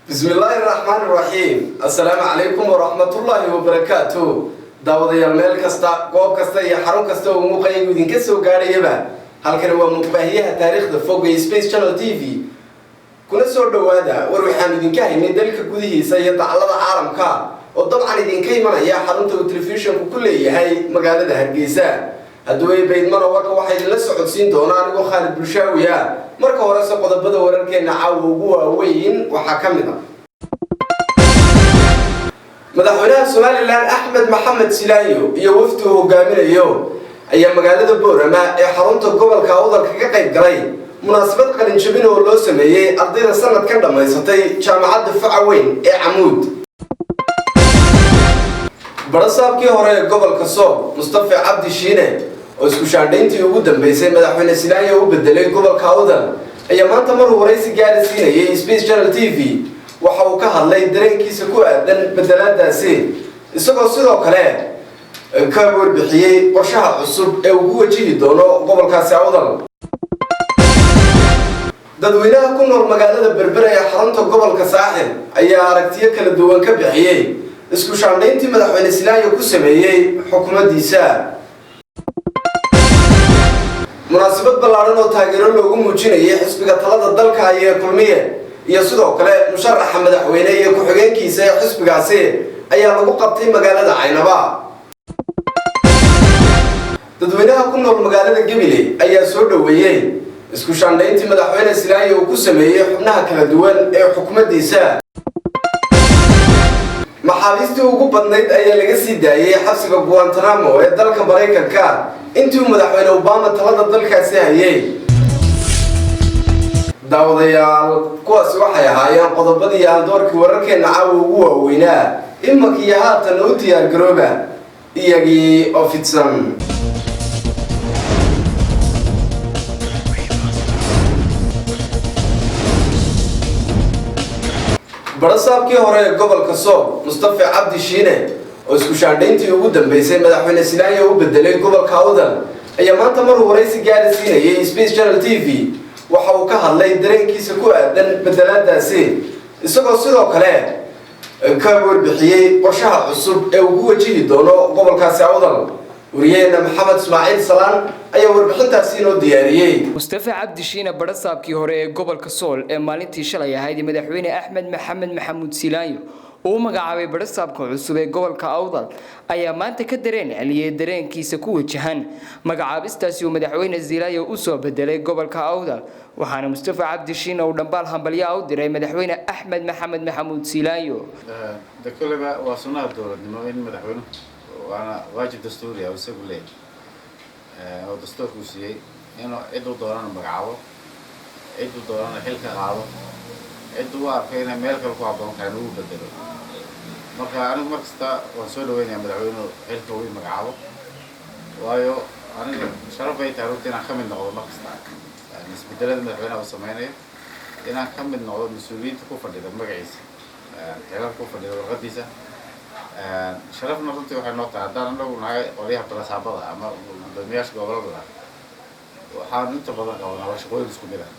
Bismi illaahi raxmaan raxiim. Assalaamu calaykum waraxmatullaahi wabarakaatu. Daawadayaal, meel kasta, goob kasta iyo xarun kasta oo muuqaygu idinka soo gaadhayaba, halkani waa muuqbaahiyaha taariikhda fog ee Space Channel TV. Kuna soo dhowaada war waxaanu idinka haynay dalka gudihiisa iyo daclada caalamka, oo dabcan idinka imanaya xarunta uu telefishinku ku leeyahay magaalada Hargeysa. Hadduu baydmana, warka waxaa idinla socodsiin doona anigoo Khaalid Bulshaawi ah. Marka horese, qodobada wararkeena caawa ugu waaweyn waxaa ka mid ah: Madaxweynaha Somaliland Axmed Maxamed Silaayo iyo wafdi uu hogaaminayo ayaa magaalada Boorama ee xarunta gobolka Awdal kaga qayb galay munaasabad qalinjabin oo loo sameeyey ardayda sanadkan dhammaysatay jaamacadda faca weyn ee Camuud. Barasaabkii hore ee gobolka Sool, Mustafa Cabdi Shiine, oo isku shaandhayntii ugu dambeysay madaxweyne Silaayo u bedelay gobolka Awdal, ayaa maanta maruu waraysi gaara siinayay Space Channel TV waxa uu ka hadlay dareenkiisa ku aadan bedelaadaasi, isagoo sidoo kale ka warbixiyey qorshaha cusub ee uu ku wajihi doono gobolkaasi Awdal. Dadweynaha ku nool magaalada Berbera ee xarunta gobolka Saaxil ayaa aragtiyo kala duwan ka bixiyey isku shaandhayntii madaxweyne Silaayo ku sameeyey xukuumaddiisa. Munaasabad ballaadhan oo taageero loogu muujinayay xisbiga talada dalka iyo Kulmiye iyo sidoo kale musharaxa madaxweyne iyo ku-xigeenkiisa ee xisbigaasi ayaa lagu qabtay magaalada Caynaba. Dadweynaha ku nool magaalada Gabiley ayaa soo dhoweeyey isku shaandhayntii madaxweyne Silaayo uu ku sameeyey xubnaha kala duwan ee xukuumaddiisa. Maxaabiistii ugu badnayd ayaa laga sii daayey xabsiga Guantanamo ee dalka Maraykanka intii uu madaxweyne Obama talada dalkaasi hayay. Daawadayaal, kuwaasi waxay ahaayeen qodobadii haldoorkii wararkeena caawa ugu waaweynaa. Imanka iyo haatan u diyaar garooba iyagii oo fidsan. Barasaabkii hore ee gobolka Sool, Mustafa Cabdi Shiine, oo isku shaandhayntii ugu dambeysay madaxweyne Silaayo u bedelay gobolka Awdal, ayaa maanta maruu waraysi gaara siinayay Space Channel TV waxa uu ka hadlay dareenkiisa ku aadan bedelaadaasi, isagoo sidoo kale ka warbixiyey qorshaha cusub ee uu ku wajihi doono gobolkaasi Awdal. Wariyaheena Maxamed Ismaaciil Salaan ayaa warbixintaasi inoo diyaariyey. Mustafa Cabdi Shiine, barasaabkii hore ee gobolka Sool ee maalintii shalay ahayd madaxweyne Axmed Maxamed Maxamuud Silaanyo uu magacaabay barasaabka cusub ee gobolka Awdal, ayaa maanta ka dareen celiyey dareenkiisa ku wajahan magacaabistaasi uu madaxweyne Silaayo u soo bedelay gobolka Awdal. Waxaana Mustafa Cabdi Shiine uu dhambaal hambalyaa u diray madaxweyne Axmed Maxamed Maxamuud Silaayo. De kolleyba waa sunnaha dowladnimo in madaxweynuhu, waana waajib dastuuri ah isagu leeyahay oo dastuurku siiyey, inuu ciduu doonana magacaabo, ciduu doonana xil ka qaado, ciduu u arkay inay meel kale ku habboon tahay ugu bedelo. Marka anigu mar kasta waan soo dhaweynayaa madaxweynuhu xilka uu magacaabo, waayo aniga sharaf bay tahay runtii inaan ka mid noqdo mar kasta isbedelada madaxweynaha uu sameynayo, inaan ka mid noqdo mas-uuliyiinta ku fadhida magaciisa, xilalka ku fadhida warqadiisa. Sharafna runtii waxay noo tahay haddaan anagu nahay qolyaha barasaabada ama guddoomiyaasha gobolada, waxaan inta badan qabanaa waa shaqooyin isku mid ah.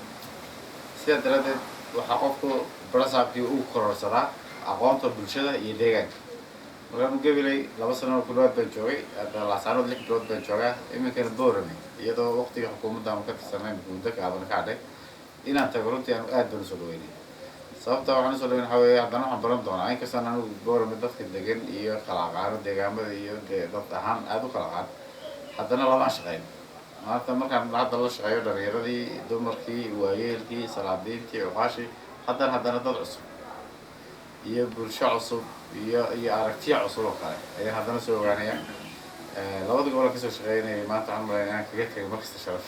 Sidaa daraaddeed waxaa qofku barasaabkii uu kororsadaa aqoonta bulshada iyo deegaanka. Markaan Gabiley 2 sano ku dhawaad baan joogay, hadda Laascaanood 6 bilood baan joogaa, iminkana Boorame, iyadoo waqtigii xukuumadda aanu ka tirsanayn muddo gaaban ka hadhay, inaan tago runtii anu aad baan usoo dhaweynay. Sababta waxaan usoo dhaweyn waxaa weeye haddana waxaan baran doonaa, inkastaan anigu Boorame dadka degan iyo kala aqaano, deegaamada iyo dee dad ahaan aada u kala aqaan, haddana lamaan shaqeyn. Maanta markaan hadda la shaqeeyo dhalinyaradii, dumarkii, waayeelkii, salaadiintii, cuqaashii, haddana dad cusub iyo bulsho cusub iyo aragtiyo cusub oo kale ayaan haddana soo ogaanaya. Labada gobol kasoo shaqeynayay maanta waxaan malaya inaan kaga tegay markasta sharaf.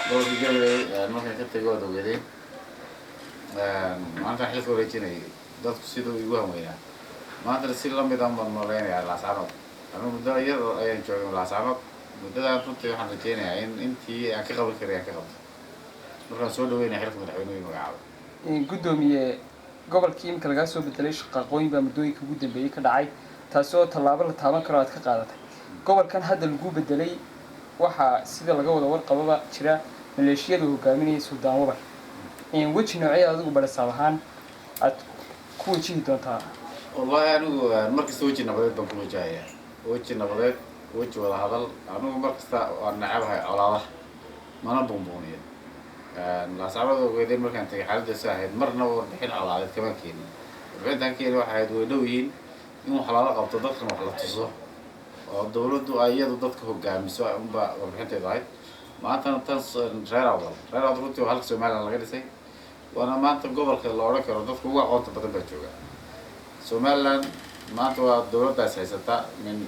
Gobolka Gabiley markaan ka tegay waad ogeedeen, maanta xilka wareejinayay dadku siduu igu hanweynaa, maantana si lamid ah baan malaynayaa Laascaanood. Anigu muddo yar ayaan joogay Laascaanood. Muddadaan runtii waxaan rajeynayaa in intii aan ka qaban karay aan ka qabto. Markaan soo dhaweynaya xilka madaxweynuhu ii magacaabay. Guddoomiye, gobolkii imika lagaa soo bedelay shaqaaqooyin baa muddooyinka ugu dambeeyey ka dhacay, taasi oo tallaabo la taaban karo aad ka qaadatay. Gobolkan hadda lagu bedelay waxaa sida laga wada warqababa jira maleeshiyada hogaaminaya Suldaan Wabar. Weji noocee adigu barasaab ahaan aad Ku wajihi doontaa? Wallahi, anigu markasta weji nabadeed baan ku wajahayaa, weji nabadeed, weji wada hadal. Anigu markasta waan nacabahay colaadaha, mana buunbuuniyo. Laascaanood ogeedeen markaan tagay xaaladdaasi ahayd, marnaba warbixin colaadeed kama keenin. Warbixintaan keeni waxay ahayd way dhow yihiin in wax lala qabto dadkan, wax la tuso oo dawladdu ay iyadu dadka hogaamiso unba warbixinteedu ahayd. Maantana tan reer Awdal, reer Awdal runtii waa halka Somaliland laga dhisay, waana maanta gobolka la odhan karo dadka ugu aqoonta badan baa jooga Somaliland. Maanta waa dawladdaas haysata min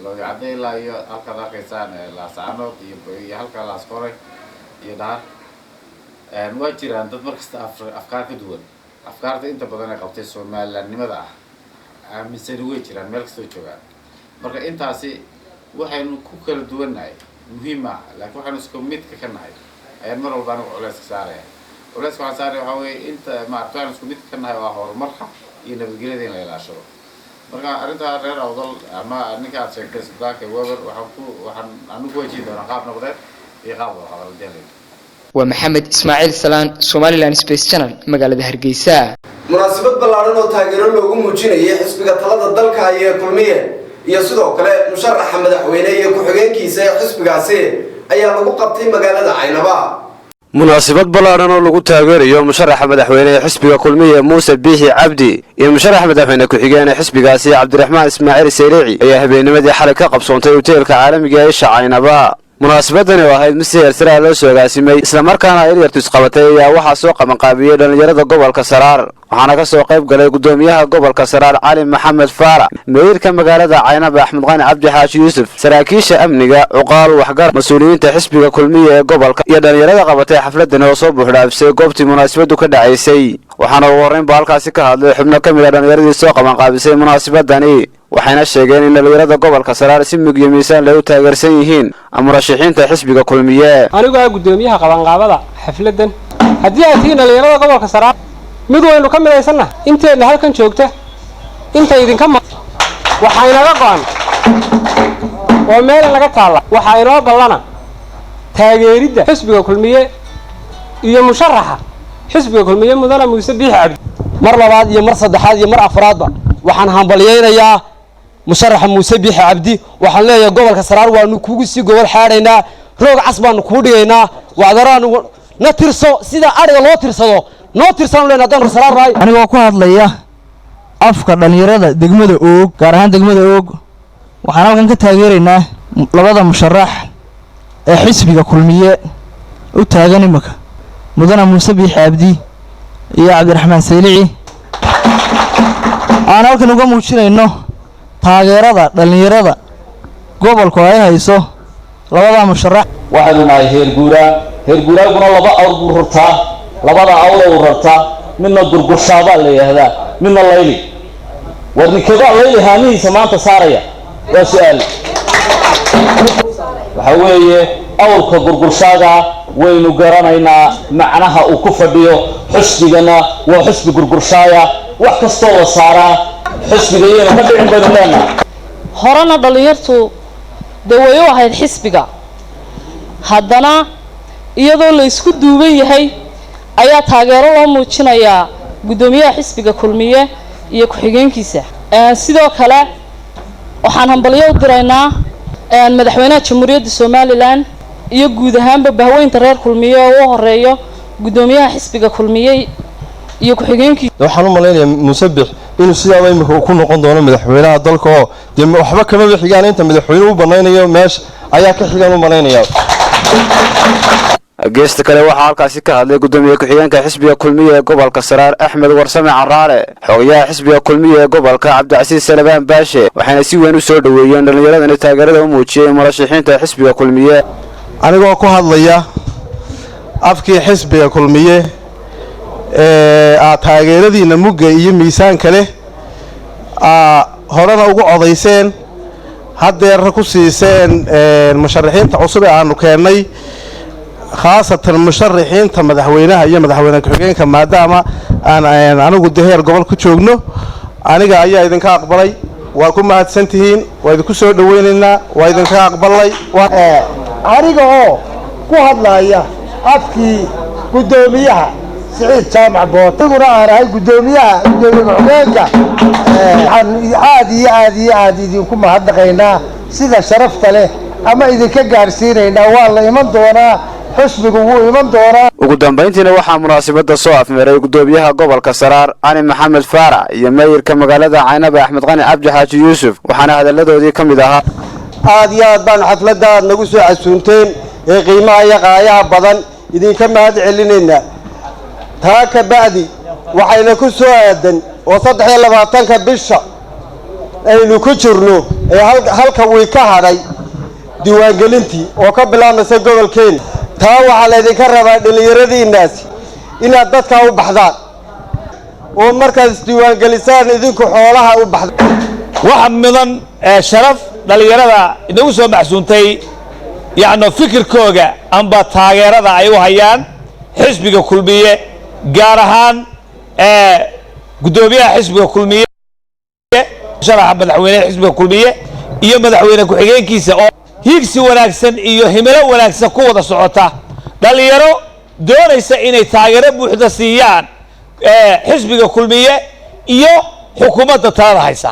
Looyacadde ilaa iyo halkaad arkaysaan Laascaanood iyo halka Laasqoray iyo Dhahar. Waa jiraan dad markasta afkaar ka duwan afkaarta inta badan ay qabtay Somalilandnimada ah aaminsani, way jiraan meel kastoo joogaan. Marka intaasi waxaynu ku kala duwannahay muhiim maaha, laakiin waxaynu isku midka ka nahay ayaan mar walba anigu culeyska saaraya. Culeyska waxaan saaraya waxaa weeye inta maarata waxaynu isku midka ka nahay waa horumarka iyo nabadgelyada in la ilaashado. Marka arrintaa reer Awdal ama ninka aad sheegtay, suldaanka Weber, waxaan anigu wajihi doonaa qaab nabadeed iyo qaab wada hadal hadii. Waa Maxamed Ismaaciil Salaan, Somaliland Space Channel, magaalada Hargeysa. Munaasabad ballaadhan oo taageero loogu muujinayay xisbiga talada dalka iyo Kulmiye iyo sidoo kale musharaxa madaxweyne iyo ku-xigeenkiisa ee xisbigaasi ayaa lagu qabtay magaalada Caynaba. Munaasabad ballaadhan oo lagu taageerayo musharaxa madaxweyne ee xisbiga Kulmiye Muuse Biixi Cabdi iyo musharaxa madaxweyne ku-xigeen ee xisbigaasi Cabdiraxmaan Ismaaciil Saylici ayaa habeennimadii xalay ka qabsoontay hoteelka caalamiga ee isha Caynaba. Munaasabadani oo ahayd mid si heersaraa loo soo agaasimay, islamarkaana ilyartu isqabatay, ayaa waxaa soo qabanqaabiyey dhallinyarada gobolka Saraar, waxaana ka soo qayb galay guddoomiyaha gobolka Saraar Cali Maxamed Faarax, meeyirka magaalada Caynaba Axmed Qani Cabdi Xaaji Yuusuf, saraakiisha amniga, cuqaal, waxgar, mas-uuliyiinta xisbiga Kulmiya ee gobolka iyo dhallinyarada qabatay xafladani oo soo buuxdhaafisay goobtii munaasabadu ka dhacaysay. Waxaana ugu horreyn ba halkaasi ka hadlay xubno ka mid a dhallinyaradii soo qabanqaabisay munaasabadani, waxayna sheegeen in dhallinyarada gobolka Saraar si mug iyo miisaan lay u taageersan yihiin murashaxiinta xisbiga Kulmiye. Anigoo ah guddoomiyaha qabanqaabada xafladdan, haddii aad tihiin dhallinyarada gobolka Saraar, mid waynu ka midaysanna inteenna halkan joogta, inta idinka ma waxaa inaga go'an oo meel laga taalla, waxaa inoo ballana taageeridda xisbiga Kulmiye iyo musharaxa xisbiga Kulmiye, mudane Muuse Biixi Cabdi. Mar labaad iyo mar saddexaad iyo mar afraadba waxaan hambalyaynayaa musharaxa Muuse Biixi Cabdi. Waxaan leeyahay, gobolka Saraar waanu kugu sii gobol xaadhaynaa, roog cas baanu kuu dhigaynaa, wacdaraanu na tirso, sida adhiga loo tirsado noo tirsanu len haddaan Saraar nahay. Anigoo ku hadlaya afka dhallinyarada degmada Oog, gaar ahaan degmada Oog, waxaan halkan ka taageeraynaa labada musharax ee xisbiga Kulmiye u taagan imika, mudane Muuse Biixi Cabdi iyo Cabdiraxmaan Saylici, aan halkan uga muujinayno taageerada dhallinyarada gobolku ay hayso labadaa musharax. Waxaynu nahay heer guuraa. Heer guuraaguna laba awr buu rartaa. Labada awr uu rartaa, midna gurgurshaabaa la yidhaahdaa, midna layli. War ninkebaa layli haamihiisa maanta saaraya? Waa su-aal. Waxa weeye awrka gurgurshaaga waynu garanaynaa macnaha uu ku fadhiyo. Xusbigana waa xusbi gurgurshaaya. Wax kastoo la saaraa xusbiga iyaynu ka dhicin baynu leenahay. Horena dhallinyartu dee way u ahayd xisbiga, haddana iyadoo la isku duuban yahay ayaa taageero loo muujinayaa guddoomiyaha xisbiga Kulmiye iyo ku-xigeenkiisa. Sidoo kale waxaan hambalyo u diraynaa madaxweynaha Jamhuuriyadda Somaliland iyo guud ahaanba bahweynta reer Kulmiye oo u horeeyo guddoomiyaha xisbiga Kulmiye iyo ku-xigeenkiisa. Waxaan u malaynayaa Musabix inuu sidaaba imika ku noqon doono madaxweynaha dalka, oo dee waxba kamaba xigaan, inta madaxweyne u banaynayo meesha ayaa ka xigaan u malaynayaa. Geesta kale waxaa halkaasi ka hadlay guddoomiye ku-xigeenka xisbiga Kulmiye ee gobolka Saraar Axmed Warsame Caraale, xogayaha xisbiga Kulmiye ee gobolka Cabdicasiis Salabaan Baashe, waxayna si weyn u soo dhoweeyeen dhallinyaradani taageerada u muujiyey murashaxiinta xisbiga Kulmiye. Anigoo ku hadlaya afkii xisbiga Kulmiye ee aad taageeradiinna mugga iyo miisaanka leh aa horena ugu codayseen, haddeerna ku siiseen musharaxiinta cusub ee aanu keennay, khaasatan musharaxiinta madaxweynaha iyo madaxweyne ku-xigeenka, maadaama aan anigu de heer gobol ku joogno, aniga ayaa idinka aqbalay. Waa ku mahadsan tihiin, waa idinku soo dhoweynaynaa, waa idinka aqbalay. Aniga oo ku hadlaya afkii guddoomiyaha Siciid Jaamac Boot, aniguna aan ahay guddoomiyaha, guddoomiye ku-xigeenka. Waxaan aad iyo aad iyo aad idinku mahadnaqaynaa sida sharafta leh ama idinka gaadhsiinaynaa. Waa la iman doonaa, xusbigu wuu iman doonaa. Ugu dambayntiina waxaa munaasabadda soo afmeeray guddoomiyaha gobolka Saraar Cali Maxamed Faarax iyo meeyarka magaalada Caynaba Axmed Qani Cabdi Xaaji Yuusuf, waxaana hadalladoodii ka mid ahaa: Aad iyo aad baanu xafladda aad nagu soo casuunteen ee qiimaha iyo qaayaha badan idinka mahad celinaynaa. Taa ka bacdi, waxayna ku soo aadan oo 23-ka bisha aynu ku jirno ee halka wii ka hadhay diiwaangelintii oo ka bilaabmaysa gobolkeena. Taa waxaa laydinka rabaa dhallinyaradiinnaasi inaad dadkaa u baxdaan oo markaad isdiiwaangelisaan idinku xoolaha u baxda. Waxa mudan sharaf dhallinyarada inagu soo maxsuuntay, yacni fikirkooga amba taageerada ay u hayaan xisbiga Kulmiye, gaar ahaan guddoomiyaha xisbiga Kulmiye, sharaxa madaxweyneha xisbiga Kulmiye iyo madaxweyne ku-xigeenkiisa, oo hiigsi wanaagsan iyo himilo wanaagsan ku wada socota, dhallinyaro doonaysa inay taageero buuxda siiyaan xisbiga Kulmiye iyo xukuumadda talada haysa.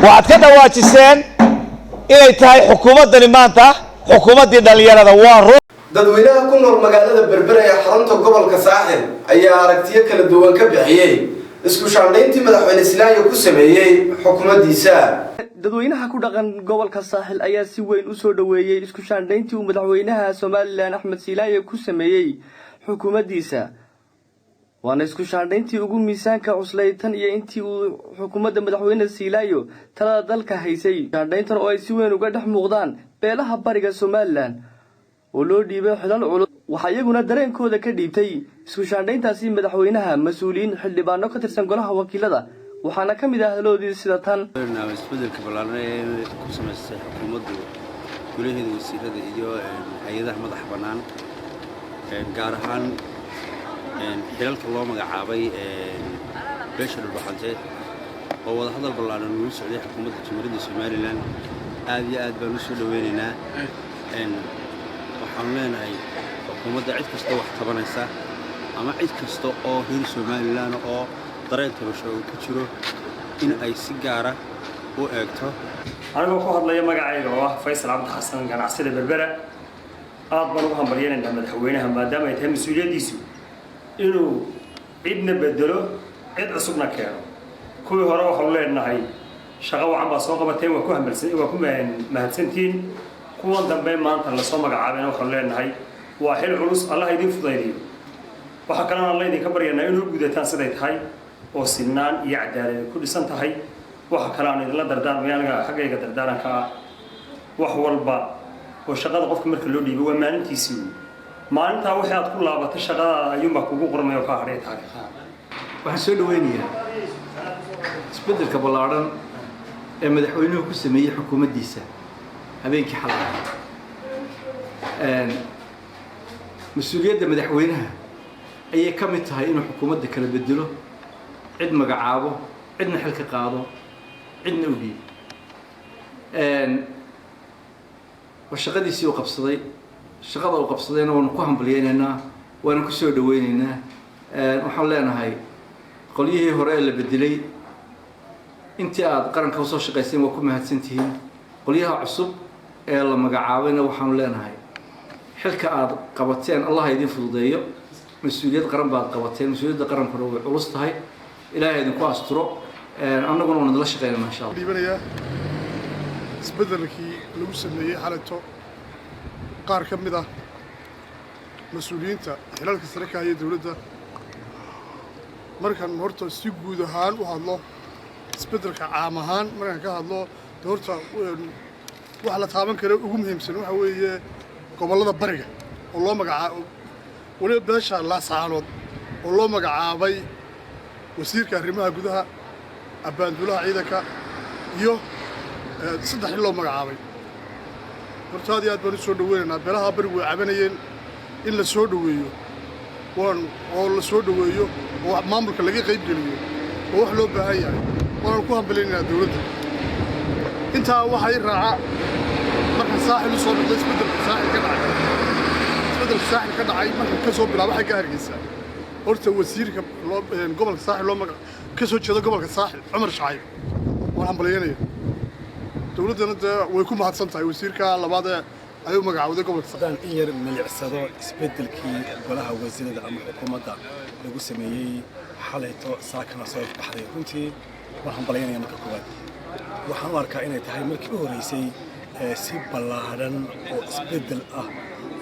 Waxaad ka dhawaajiseen inay tahay xukuumaddani maanta xukuumaddii dhallinyarada. Waa run. Dadweynaha ku nool magaalada Berbera ee xarunta gobolka Saaxil ayaa aragtiyo kala duwan ka bixiyey isku shaandhayntii madaxweyne Silaanyo ku sameeyey xukuumaddiisa. Dadweynaha ku dhaqan gobolka Saaxil ayaa si weyn u soo dhoweeyey isku shaandhayntii uu madaxweynaha Somaliland Axmed Siilaaye ku sameeyey xukuumaddiisa, waana isku shaandhayntii ugu miisaanka cuslay tan iyo intii uu xukuumadda madaxweyne Siilaayo talada dalka haysay. Shaandhayntan oo ay si weyn uga dhex muuqdaan beelaha bariga Somaliland oo loo dhiibay xilal culus, waxaa iyaguna dareenkooda ka dhiibtay isku shaandhayntaasi madaxweynaha mas-uuliyiin, xildhibaano ka tirsan golaha wakiilada, waxaana ka mid ah hadaloodii sida tan: Isbedelka ballaaran ee ku samaysatay xukuumaddu golaheeda wasiirada iyo hay-adaha madaxa bannaan, gaar ahaan xilalka loo magacaabay beesha Dhulbaxante oo wadahadal ballaaran ugu socday xukuumadda Jamhuuriyadda Somaliland, aad iyo aad baan u soo dhoweynaynaa. Waxaanu leenahay xukuumadda cid kasta wax tabanaysa ama cid kasta oo reer Somaliland oo dareen tabasho uu ku jiro in ay si gaara u eegto. Anigoo ku hadlaya magacayga oo ah Faysal Cabdi Xasan, ganacsida Berbera, aad baan ugu hambalyanaynaa madaxweynaha, maadaama ay tahay mas-uuliyaddiisu inuu cidna bedelo, cid cusubna keeno. Kuwii hore waxaanu leenahay shaqo wacan baa soo qabateen, waa ku hambalsan, waa ku mahadsantihiin. Kuwan dambe maanta lasoo magacaabayna waxaanu leenahay waa xil culus, Allah idiin fudaydiyo. Waxaa kalena Alla idinka baryanaa inuu gudataan siday tahay oo sinaan iyo cadaalad ku dhisan tahay. Waxa kale aan idinla dardaarmaya, aniga xaggayga dardaaranka ah, wax walba oo shaqada qofka marka loo dhiibay waa maalintiisii wey. Maalintaa wixii aad ku laabatay shaqadaada ayuunbaa kugu qormay oo kaa hadhay taariikhaha. Waxaan soo dhaweynayaa isbeddelka ballaadhan ee madaxweynuhu ku sameeyey xukuumaddiisa habeenkii xalay. Mas-uuliyadda madaxweynaha ayay ka mid tahay inuu xukuumadda kala bedelo, cid magacaabo, cidna xil ka qaado, cidna u dhiibo. Waa shaqadiisii uu qabsaday. Shaqada uu qabsadayna waanu ku hambalyeynaynaa, waanu ku soo dhaweynaynaa. Waxaan leenahay qolyihii hore ee la bedelay, intii aad qaranka usoo shaqayseen waa ku mahadsantihiin. Qolyaha cusub ee la magacaabayna waxaanu leenahay xilka aad qabateen Allah idin fududeeyo. Mas-uuliyad qaran baad qabateen, mas-uuliyadda qarankuna way culus tahay. Ilaahay idinku asturo, annaguna waan idinla shaqeynana insha Allah. Dhiibanayaa isbeddelkii lagu sameeyey xalayto qaar ka mid ah mas-uuliyiinta xilalka sare ka haya dowladda. Markaan horta si guud ahaan u hadlo isbeddelka caam ahaan, markaan ka hadlo de, horta waxa la taaban kara ugu muhiimsan waxa weeye gobollada bariga oo loo magacaabo, weliba beesha Laasaanood oo loo magacaabay wasiirka arrimaha gudaha, abbaanduulaha ciidanka iyo saddex in loo magacaabay. Horta aad iyo aad baan u soo dhaweynaynaa. Beelaha barigu way cabanayeen in la soo dhoweeyo waan oo la soo dhoweeyo oo maamulka laga qayb geliyo oo wax loo baahan yahay, waanaan ku hambalyaynaynaa dowladda. Intaa waxaa i raaca, marka Saaxil u soo noqday, isbeddelka Saaxil ka dhacay, isbeddelka Saaxil ka dhacay marka ka soo bilaabo xagga Hargeysa. Horta wasiirka loo gobolka Saaxil loo magac ka soo jeeda gobolka Saaxil, Cumar Shacayb, waan hambalyeynaya. Dowladdana dee way ku mahadsan tahay wasiirka labaad ee ay u magacawday gobolka Saaxil. Haddaan in yar milicsado isbeddelkii golaha wasiirada ama xukuumadda lagu sameeyey xalayto saakana soo baxday, runtii waan hambalyaynaya. Marka koowaad, waxaan u arkaa inay tahay markii u horreysay ee si ballaadhan oo isbeddel ah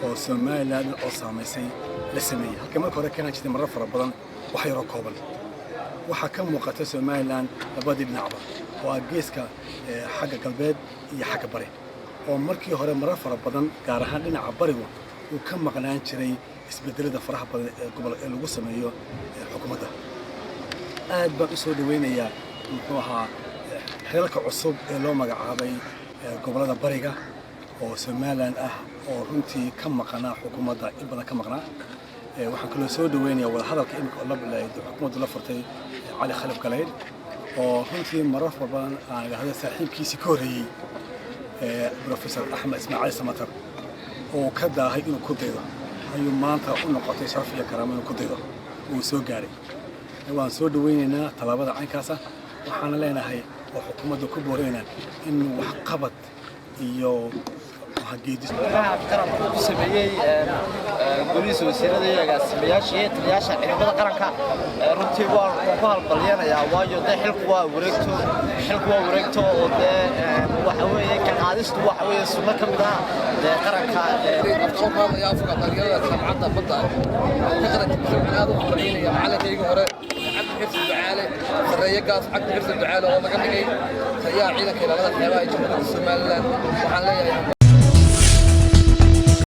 oo Somaliland oo saamaysay la sameeyey, halka marka hore keenan jirtay marar fara badan wax yaroo kooban. Waxaa ka muuqata Somaliland labadii dhinacba oo ah geeska xagga galbeed iyo xagga bari, oo markii hore marar fara badan, gaar ahaan dhinaca barigu, uu ka maqnaan jiray isbedelada faraha badan ee gobol ee lagu sameeyo xukuumadda. Aad baan u soo dhaweynayaa, muxuu ahaa, xilalka cusub ee loo magacaabay gobollada bariga oo Somaliland ah, oo runtii ka maqanaa xukuumadda, in badan ka maqnaa. Waxaan kaloo soo dhaweynayaa wadahadalka imika xukuumaddu la furtay Cali Khalif Galaydh, oo runtii marar fara badan aan idhaahdo saaxiibkiisii ka horreeyey, Professor Axmed Ismaaciil Samatar, oo ka daahay inuu ku daydo, ayuu maanta u noqotay sharaf iyo karaamo inuu ku daydo uu soo gaaray. Waan soo dhaweynaynaa tallaabada caynkaasa, waxaana leenahay oo xukuumadda ku boorinaynaa in waxqabad iyo Madaxweynaha qaranka ku sameeyey golihiisa wasiirada iyo agaasimayaasha iyo taliyayaasha ciidamada qaranka, runtii waan ku hambalyanayaa, waayo dee xilku waa wareegto, xilku waa wareegto, oo dee waxa weeye ka qaadistu waxa weeye sunno ka mid ah dee qaranka. Afka afka dhalinyarada jaamacadda badda ka qaranka, waxaan aad u hambalyaynaya macallinkayga hore, Cabdi Xirsi Ducaale, sarreeye gaas Cabdi Xirsi Ducaale, oo laga dhigay taliyaha ciidanka ilaalada xeebaha ee Jamhuuriyadda Somaliland. Waxaan leeyahay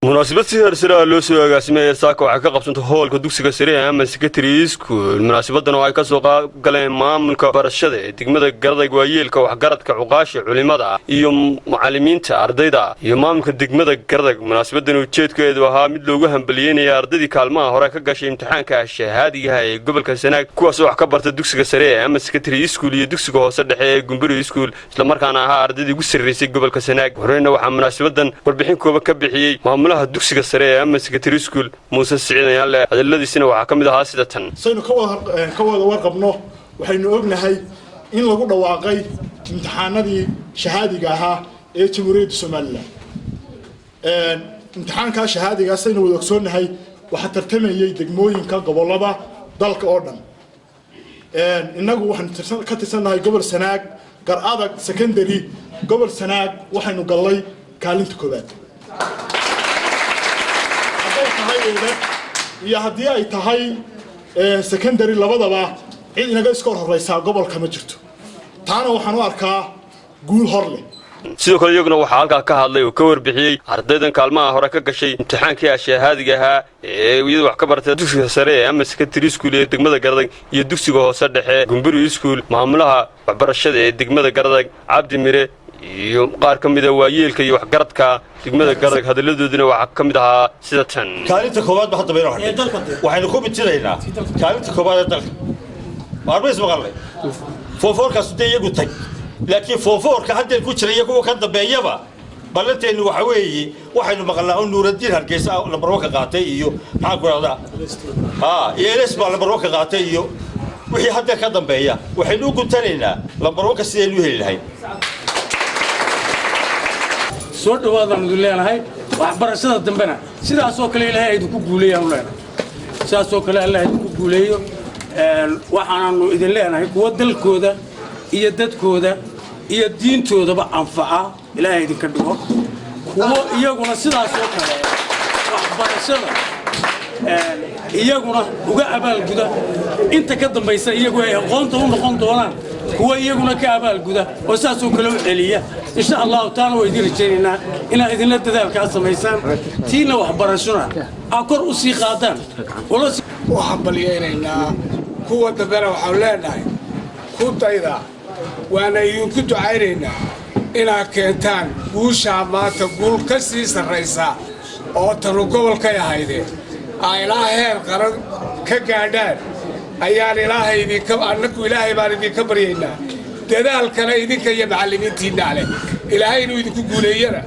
Munaasabad si heersare ah loo soo agaasimay saaka waxay ka qabsantay hoolka dugsiga sare ee Aman Secondary School. Munaasabadan oo ay kasoo qayb galeen maamulka barashada ee degmada Garadag, waayeelka, waxgaradka, cuqaasha, culimada iyo macalimiinta, ardayda iyo maamulka degmada Garadag. Munaasabadan ujeedkeedu ahaa mid loogu hambalyeynaya ardaydii kaalmaha hore ka gashay imtixaanka shahaadigaha ee gobolka Sanaag, kuwaasoo wax ka barta dugsiga sare ee Aman Secondary School iyo dugsiga hoose dhexe ee Gumburi School, islamarkaana ahaa ardaydii ugu sarreysay gobolka Sanaag. Horeyna waxaa munaasabadan warbixin kooban ka bixiyey maamulaha dugsiga sare ee Aman Secondary School, Muuse Siciid Ayaanle. Hadaladiisina waxaa ka mid ahaa sida tan. Saynu ka wada warqabno, waxaynu ognahay in lagu dhawaaqay imtixaanadii shahaadiga ahaa ee Jamhuuriyadda Somaliland. Imtixaankaa shahaadigaa, saynu wada ogsoonnahay, waxaa tartamayay degmooyinka gobollada dalka oo dhan. Innagu waxaynu ka tirsannahay gobol Sanaag, Gar Adag Secondary, gobol Sanaag. Waxaynu gallay kaalinta koowaad, hadday tahay eedad iyo haddii ay tahay secondary labadaba. Cid inaga iska hor horraysaa gobolka ma jirto. Taana waxaan u arkaa guul hor leh. Sidoo kale iyaguna waxaa halkaa ka hadlay oo ka warbixiyey ardaydan kaalmaha hore ka gashay imtixaankii ashahaadiga ahaa ee iyadu wax ka bartay dugsiga sare ee Aman Secondary School ee degmada Garadag iyo dugsiga hoose dhexe Gumburi School, maamulaha waxbarashada ee degmada Garadag, Cabdi Mire, iyo qaar ka mida waayeelka iyo waxgaradka degmada Garadag. Hadalladoodina waxaa ka mid ahaa sida tan. Kaalinta koowaad ba hadda baynu hadhay, waxaynu ku bitinaynaa kaalinta koowaad ee dalka. Waarma ismaqalnay? Form four-kaasu dee iyagu tag, laakiin form four-ka haddeen ku jira iyo kuwa ka dambeeyaba, ballanteennu waxa weeye waxaynu maqalnaa oo Nuuraddiin Hargeysa lambar one ka qaatay, iyo maxaan ku rahdaa, ha, iyo Eles baa lambar one ka qaatay, iyo wixii hadda ka dambeeya waxaynu u guntanaynaa lambar one-ka sidaynu u heli lahayn. Soo dhawaadaan idin leenahay. Waxbarashada dambena sidaasoo kale Ilaahay idinku guuleeyaanu leenahay, sidaasoo kale Allah idinku guuleeyo. Waxaanaanu idin leenahay kuwa dalkooda iyo dadkooda iyo diintoodaba anfaca Ilaahay idinka dhigo, kuwo iyaguna sidaasoo kale waxbarashada iyaguna uga abaalguda inta ka dambaysa, iyagu ay aqoonta u noqon doonaan kuwa iyaguna ka abaalguda oo saasoo kale u celiya, insha Allahu. Taana waa idin rajaynaynaa inaad idinla dadaalkaa samaysaan, tiina waxbarashona aa kor u sii qaadaan. U hambalyaynaynaa. Kuwa dambena waxaanu leenahay ku dayda, waana idinku ducaynaynaa inaad keentaan guushaa maanta guul ka sii sarraysa oo tanu gobolkay ahayde aa ilaa heer qaran ka gaadhaan ayaan Ilaahay idinka, annaku Ilaahay baan idinka baryaynaa. Dadaalkana idinka iyo macallimiintiinna leh, Ilaahay inuu idinku guuleeyana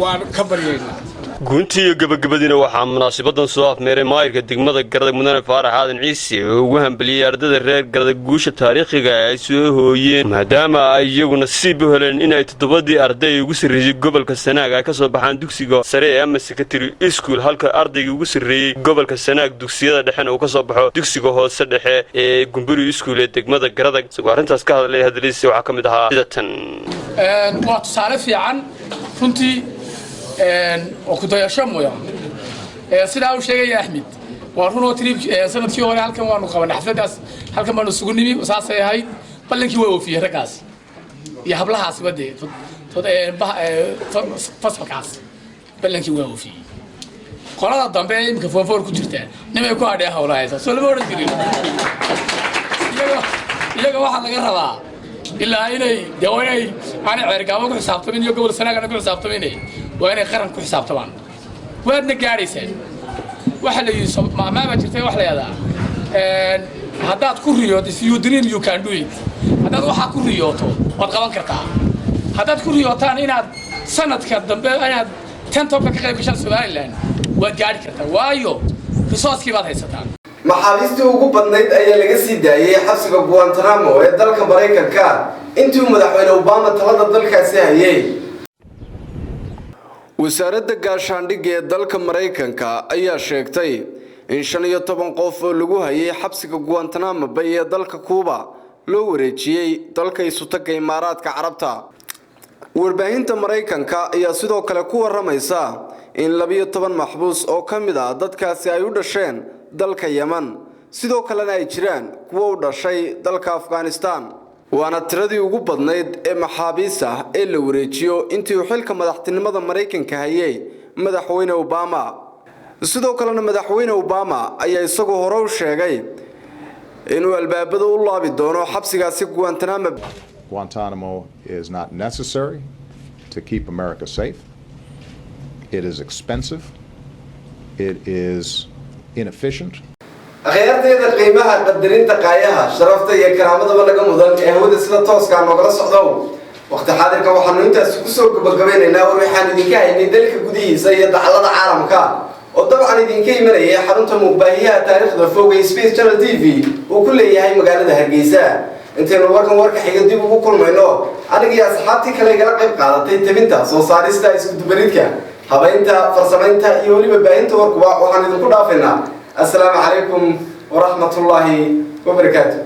waan ka baryaynaa. Guntii iyo gabagabadiina waxaa munaasibadan soo afmeeray maayirka degmada Garadag, Mudane Faarax Aadan Ciise, oo ugu hambaliyey ardayda reer Garadag guusha taariikhiga ay soo hooyeen, maadaama ay iyagu nasiib u heleen in ay toddobadii arday ugu sarreeyey gobolka Sanaag ay ka soo baxaan dugsiga sare ee ama secondary school, halka ardaygii ugu sarreeyey gobolka Sanaag dugsiyada dhexena uu ka soo baxo dugsiga hoose dhexe ee Gumburi School ee degmada Garadag. Isagoo arrintaas ka hadlay, hadaladiisa waxaa ka mid ahaa sida tan. Waa tusaale fiican runtii oo ku dayasho mudan. Sidaa uu sheegaya Axmed, waa runoo trip sanadkii hore halkan waanu qabanay xafladaas, halkan baanu isugu nimi, saasay ahayd. Ballankii waa oofiyey raggaas iyo hablahaasiba, dee fasalkaas ballankii waa oofiyey. Qolada dambe ee imika form 4 ku jirta nimay ku hadhee hawla haysa, soo lama odhan jirin. Iyaga waxaa laga rabaa ilaa inay dee waa inay aanay Ceergaabo ku xisaabtamin iyo gobol Sanaagana ku xisaabtamin, waa inay qaran ku xisaabtamaan. Waadna gaadhaysaan. Waxa la yidhi, maamaama jirtay wax la yidhahdaa, haddaad ku riyooto, "If you dream, you can do it." Haddaad waxaa ku riyooto, waad qaban kartaa. Haddaad ku riyootaan inaad sanadka dambe inaad ten topka ka qayb gashaan Somaliland, waad gaadhi kartaa, waayo resourcekii baad haysataan. Maxaabiistii ugu badnayd ayaa laga sii daayey xabsiga Guantanamo ee dalka Maraykanka intii uu madaxweyne Obama talada dalkaasi hayay. Wasaaradda gaashaandhigga ee dalka Maraykanka ayaa sheegtay in 15 qof oo lagu hayay xabsiga Guantanamo Bay ee dalka Kuuba loo wareejiyey dalka Isutagga Imaaraadka Carabta. Warbaahinta Maraykanka ayaa sidoo kale ku waramaysa in 12 maxbuus oo ka mid ah dadkaasi ay u dhasheen dalka Yeman, sidoo kalena ay jiraan kuwo u dhashay dalka Afghanistan, waana tiradii ugu badnayd ee maxaabiis ah ee la wareejiyo intii uu xilka madaxtinimada Maraykanka hayay madaxweyne Obama. Sidoo kalena madaxweyne Obama ayaa isagoo hore u sheegay inuu albaabada u laabi doono xabsigaasi Guantanamo. Guantanamo is not necessary to keep America safe. It is expensive. It is inefficient. Akhyaarteeda qiimaha, qadarinta, qaayaha, sharafta iyo karaamadaba laga mudan ee hawada sida tooskaa noogala socdow, waqti xaadirka waxaanu intaasi kusoo gabagabeynaynaa war waxaan idinka haynay dalka gudihiisa iyo dacallada caalamka, oo dabcan idinka imanayay xarunta muuqbaahiyaha taariikhda fog ee Space Channel TV uu ku leeyahay magaalada Hargeysa. Intaynu warkan warka xiga dib ugu kulmayno, aniga iyo asxaabtii kale igala qayb qaadatay tabinta, soo saarista, iskudubaridka, habaynta, farsamaynta iyo weliba baahinta warkuba, waxaan idinku dhaafaynaa assalaamu calaykum waraxmatullaahi wabarakaatu.